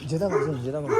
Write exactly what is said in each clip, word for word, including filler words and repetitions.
ཇེ་དང་མ་ཟེར་ཇེ་དང་མ།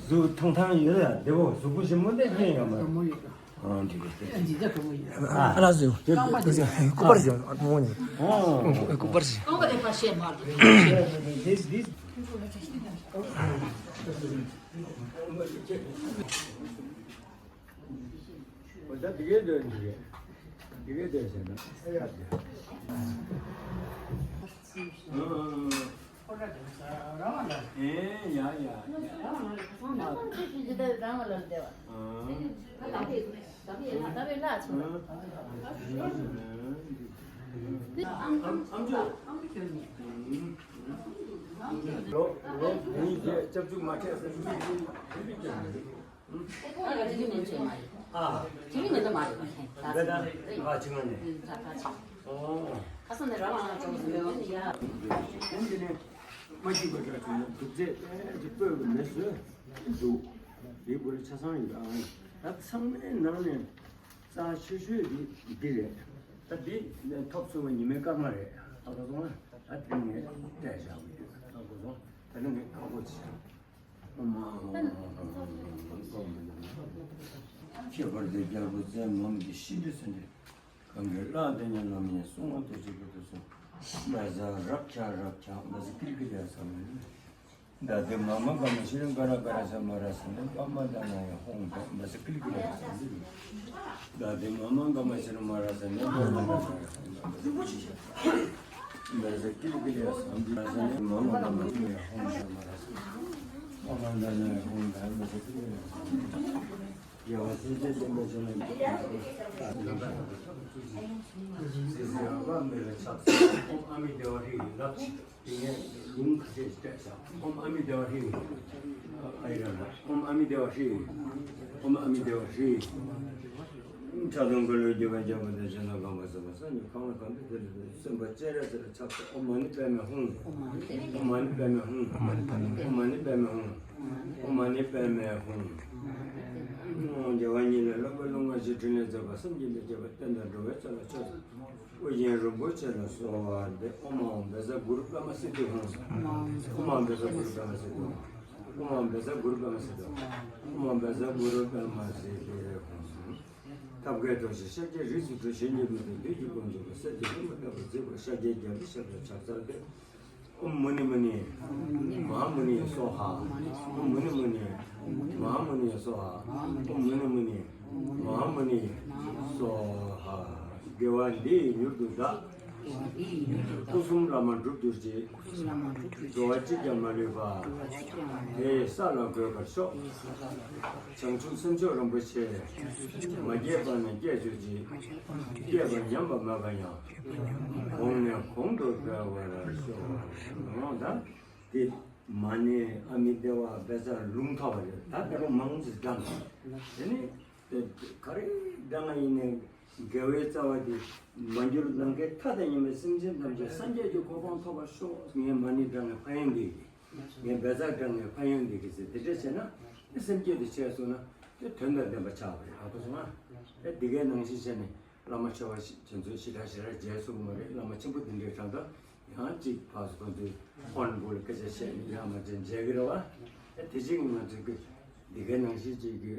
གཟུགས་ཐང་ཐང་ཡོད་ལ་བདེ་བོ་གཟུགས་པོ་ཞིམ་མོ་འདི་ཕན་ཡོད་མ་རེད། ཨ་འདི་གི་འདི་འདི་ལྟ་གོ་ཡོད། ཨ་ལ་ཟུ་སྐུ་པར་ཞིག་མོ་ནི་སྐུ་པར་ཞིག་རྐང་པ་དེ་ཕར་བཤད་མ་རེད། འོ་ད་དེ་གའི་འདོན་འདི་གའི་འདི་གའི་འདོན་ཟེར་ན་ཨེ་ཡ་ཡ་ཡ། ཨ་ལ་དེ་གི་མིང་ཆེ་མ་རེད། ཨ། དེ་གི་མིང་ད་མ་རེད། ད་ད་ད་ཨ་ཅི་མ་ནས། ད་ད་ཅི། ཨོ། ཁ་སང་ནས་རང་རང་ཅོག་ཟིན་པའི་འོན་ཡ། དེ་ནས་མ་ཤི་བ་འདྲ་བྱུང་ན་སྡུག་ཚད་ཅིག་སྤོས་པ་མེད་བཟོས་འདུག་དེའི་སྐོར་ཆ་ཚང་ཡོད། ཨ། ད་ཚང་མའི་ནང་ནས་རྩ་ཆེ་ཤོས་དེ་འདི་རེད། ད་འདི་ཐོབ་ཚུལ་བ་ཉི་མའི་སྐར་མ་རེད། ཨ་ཁ་སང་ཨ་དེ་ནས་སྤྲད་བཞག་གི་ཡོད། ཨ་ཁ་སང་ད་ནི་ངས་ཁག་པོ་བྱས། ཁྱད་པར་དུ་རྒྱལ་པོ་ཙན་མམ་གྱི་ཤིན་ཏུ་སུ་འདྲེ། གང་གི་བླ་དེ་ཉིད་ལམ་ཡིན་གསུང་བ་དུ་གཅིག་པུ་དུ་གསུང་། བཛྲ་རཀྵ་རཀྵ། བཛྲ་ཀིར་ཀིར་ཡ་ས་མ་ནི། ད་དེ་མ་མ་ག་མ་ཤི་ར་ག་ར་ག་ར་ས་མ་ར་ས་ནི་པདྨ་དྷ་ན་ཡ་ཧོང་ད་བཛྲ་ཀིར་ཀིར་ཡ་ས་མ་ནི། ད་དེ་མ་མ་ག་མ་ཤི་ར་མ་ར་ས་ནི་པདྨ་དྷ་ན་ཡ་ཧོང་ད་བཛྲ་ཀིར་ཀིར་ཡ་ས་མ་ནི། མ་མ་ག་མ་ཤི་ར་ཧོང་ས་མ་ར་ས་ནི། ཨོཾ་ཨནནྡ་ནཱ་ཧཱུྃ་གྷ་རེ་མ་ཟེར་ཏེ། རྒྱལ་བ་སྲས་བཅས་བསྟན་པ་ཅན་ལ། སྲས་བཅས་རྣམ་པར་མེད་པའི་ཕྱག་འཚལ། ཨོཾ་ཨ་མི་དྷེ་ཝ་ཧྲཱིཿ་ལབ་ཅིག་དེ་ནས་ལུང་ཁ་ཤས་ཤིག་བཏོན་བཞག་ཨོཾ་ཨ་མི་དྷེ་ཝ་ཧྲཱིཿ་ཨ་ཡ་ར་ལ། ཨོཾ་ཨ་མི་དྷེ་ཝ་ཧྲཱིཿ་ཨོཾ་ཨ་མི་དྷེ་ཝ་ཧྲཱིཿ་ཕྲག་དོག་འཁོར་ལོས་སྒྱུར་བ་རྒྱལ་པོ་དང་། ཕྱག་ན་རྐང་པ་ཟབ་པ་སངས་རྒྱས་གང་ལ་གང་འདུལ་དེ་ལ་སེམས་དཔའ་སྤྱན་རས་གཟིགས་ལ་ཕྱག་འཚལ། ཨོཾ་མ་ཎི་པདྨེ་ཧཱུྃ། ཨོཾ་མ་ཎི་པདྨེ་ཧཱུྃ། ཨོཾ་མ་ཎི་པདྨེ་ཧཱུྃ། ཨོཾ་མ་ཎི་པདྨེ་ཧཱུྃ། རྒྱལ་བ་ཉིད་ལ་སློབ་དཔོན་ལུང་སྔགས་ཀྱི་ཕྲིན་ལས་མཛད་པ་སེམས་ཅན་ལ་མཁྱེན་པ་བསྟན་དང་འགྲོ་བའི་ཚོགས་ལ་སྤྱོད་པ་ཨོ་རྒྱན་རིན་པོ་ཆེ་ལ་གསོལ་བ་འདེབས། ཨོཾ་ཨཱཿཧཱུྃ་བཛྲ་གུ་རུ་པདྨ་སིདྡྷི་ཧཱུྃ། ཨོཾ་ཨཱཿཧཱུྃ་བཛྲ་གུ་རུ་པདྨ་སིདྡྷི་ཧཱུྃ། ཨོཾ་ཨཱཿཧཱུྃ་བཛྲ་གུ་རུ་པདྨ་སིདྡྷི་ཧཱུྃ། ཨོཾ་ཨཱཿཧཱུྃ་བཛྲ་གུ་རུ་པདྨ་སིདྡྷི་ཧཱུྃ། ཐབས་མཁས་དོན་ཆེན་ཤཱཀྱའི་རིགས་སུ་འགྲོ། གཞན་གྱིས་མི་ཐུབ་བདུད་ཀྱི་དཔུང་འཇོམས་པ། གསེར་གྱི་ཕུར་བུ་ལྟ་བུར་བརྗིད་པ། ཤཱཀྱའི་རྒྱལ་པོའི་ཞབས་ལ་ཕྱག་འཚལ་ཏེ། ཨོཾ་མུ་ནི་མུ་ནི་མ་ཧཱ་མུ་ནི་སྭཱ་ཧཱ། ཨོཾ་མུ་ནི་མུ་ནི་མ་ཧཱ་མུ་ནི་སྭཱ་ཧཱ། ཨོཾ་མུ་ནི་མུ་ནི་མ་ཧཱ་མུ་ནི་སྭཱ་ཧཱ། དགེ་བ་འདི་ཡིས་མྱུར་དུ་བདག་སྐུ་གསུམ་བླ་མ་འགྲུབ་གྱུར་ཅིག་འགྲོ་བ་གཅིག་ཀྱང་མ་ལུས་པ། དེ་ཡི་ས་ལ་འགོད་པར་ཤོག་བྱང་ཆུབ་སེམས་མཆོག་རིན་པོ་ཆེ། མ་སྐྱེས་པ་ནས་སྐྱེས་གྱུར་ཅིག་སྐྱེས་པ་ཉམས་པ་མེད་པ་ཡང་། གོང་ནས་གོང་དུ་འཕེལ་བར་ཤོག་ད་དེ་མ་ཎི་ཨ་མི་དྷེ་ཝ་བཛྲ་ལུང་ཐོག་རེད། ད་དེ་རུ་མང་ཙམ་བགྲངས། དེ་ནི་ག་རེ་བགྲངས་ཡིན་ནའི། དགེ་བའི་རྩ་བ་དེ་མ་གྱུར་ནམ་མཁའི་མཐའ་དང་མཉམ་པའི་སེམས་ཅན་ཐམས་ཅད་སངས་རྒྱས་ཀྱི་གོ་འཕང་ཐོབ་པར་ཤོག་ངས་མ་ཎི་བགྲངས་ནས་ཕན་ཡོན་འདི་ཡིན། ངས་བཛྲ་བགྲངས་ནས་ཕན་ཡོན་འདི་གི་ཟེར་དེ་འདྲ་བྱས་ན་དེ་སེམས་བསྐྱེད་དེ་བྱས་སོང་ན་དེ་དོན་དང་ལྡན་པ་ཆགས་པ་རེད། ཨ་ཁུ་སོང་ང་། དེ་འདི་གའི་ནང་བཞིན་བྱས་ནས་བླ་མ་ཆེ་བ་ཞིག་དེ་ཚོས་ཞེ་དྲག་ཞེ་དྲག་མཇལ་ཐུབ་ཀྱི་མ་རེད། བླ་མ་ཆེན་པོ་འདི་འདྲའི་གྲངས་དང་ཡང་གཅིག་ཕར་ཚུར་ཁོང་ཚོས་ཧོན་བུལ་སྐད་ཆ་བཤད་ནས་ཡང་མ་མཇལ་མཇལ་གི་རེད་བ། དེ་བཞིན་ང་ཚོས་ཀྱི་འདི་གའི་ནང་བཞིན་ཅིག་གི་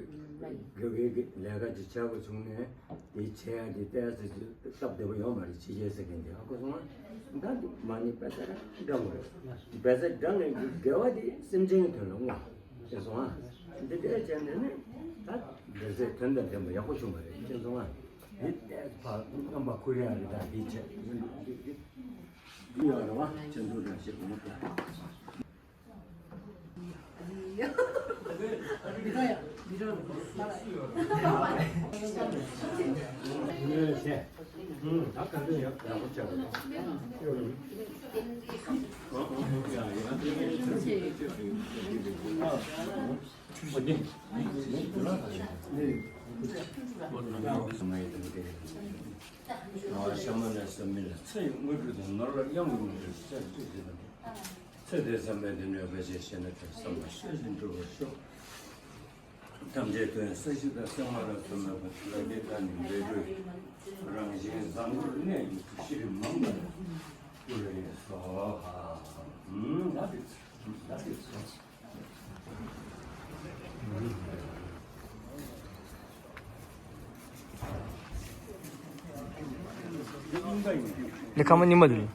དགེ་བའི་གི་ལས་ཀ་ཅིག་བྱ་དགོས་བྱུང་ནས་དེ་བྱས་ཡ་དེ་ལྟས་ཚེ་སྟབས་བདེ་པོ་ཡོང་མ་རེད། ཅི་བྱས་ཟེར་མཁན་དེ་ཨ་ཁུ་སོང་ང་། ད་འདི་མ་ཎི་བཛྲ་བགྲང་དགོས་རེད། བཛྲ་བགྲང་ནས་དགེ་བ་དེ་སེམས་ཅན་གྱི་དོན་ལ་བསྔོ་ཤེས་སོང་ང་། འདི་འདྲ་བྱས་ནས་ནི་ད་འདི་ཚེ་དོན་དང་ལྡན་པ་ཡག་པོ་བྱུང་བ་རེད་ཤེས་སོང་ང་། འདི་ལྟས་ཕ་རྣམ་པ་ཁོ་རེ་ཡ་རེ་ད་འདི་བྱས། འདི་ཡོད་རེད་བ། ཅན་དུ་ར་ཞིག་མ་ད། ཚེ་ཡི་དངོས་གྲུབ་དང་ནོར་ལ་གཡང་གི་མི་འགྲུབ་ཚེ་གཅིག་ཅིག་དང་། ཚེ་འདིའི་བསམ་པའི་སྡུག་བསྔལ་བེད་སྤྱད་བྱས་ནས་ཕར་བསམ་པ་ཤེས་བཞིན་འགྲུབ་པར་ཤོག་ཐམས་ཅད་དོན་ས་གཞི་དང་སེམས་ལ་ཐོགས་མེད་པ་ལ་རྒྱས་བཏང་ནས་འབྲས་བུའི་རང་བཞིན་བཟང་པོར་གནས་ཡུལ་དུ་ཤེས་རིག་མང་པོ་ཀུ་རེ་སོ་ཧ། ད་དེ་ད་དེ་སོ། ལས་ཁ་མ་ཉི་མ་དེ།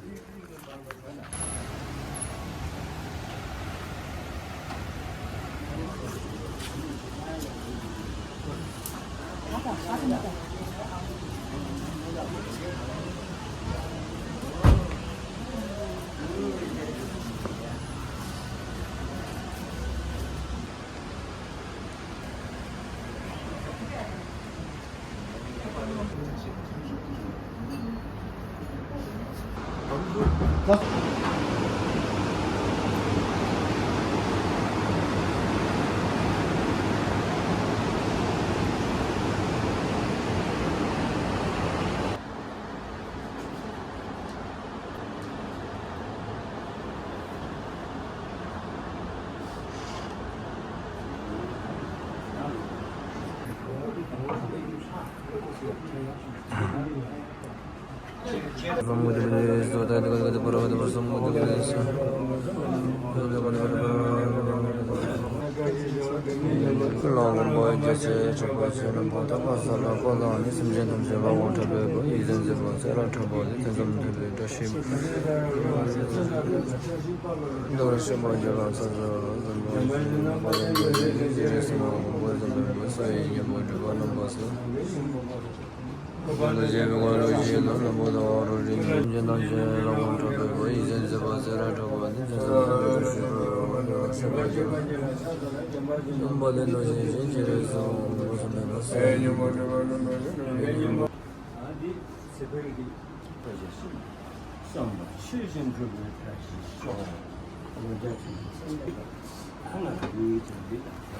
བསམ་པ་ཆོས་བཞིན་འགྲུབ་པའི་བཀྲ་ཤིས་ཤོག །ལོ་བརྒྱ་ཕྲག་གཅིག་ལ་ད་ང་གི་དོན་འདི་དང་།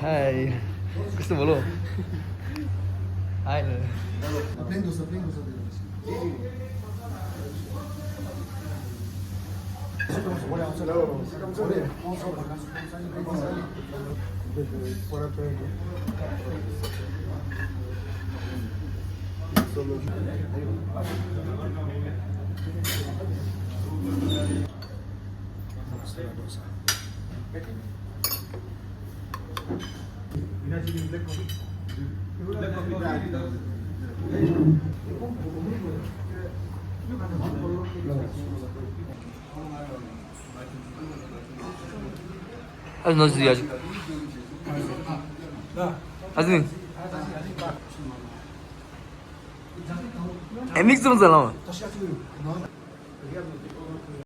Hi. Gusto mo lo? Hi. Aziz, aziz. Aziz. Emik zırın zırın.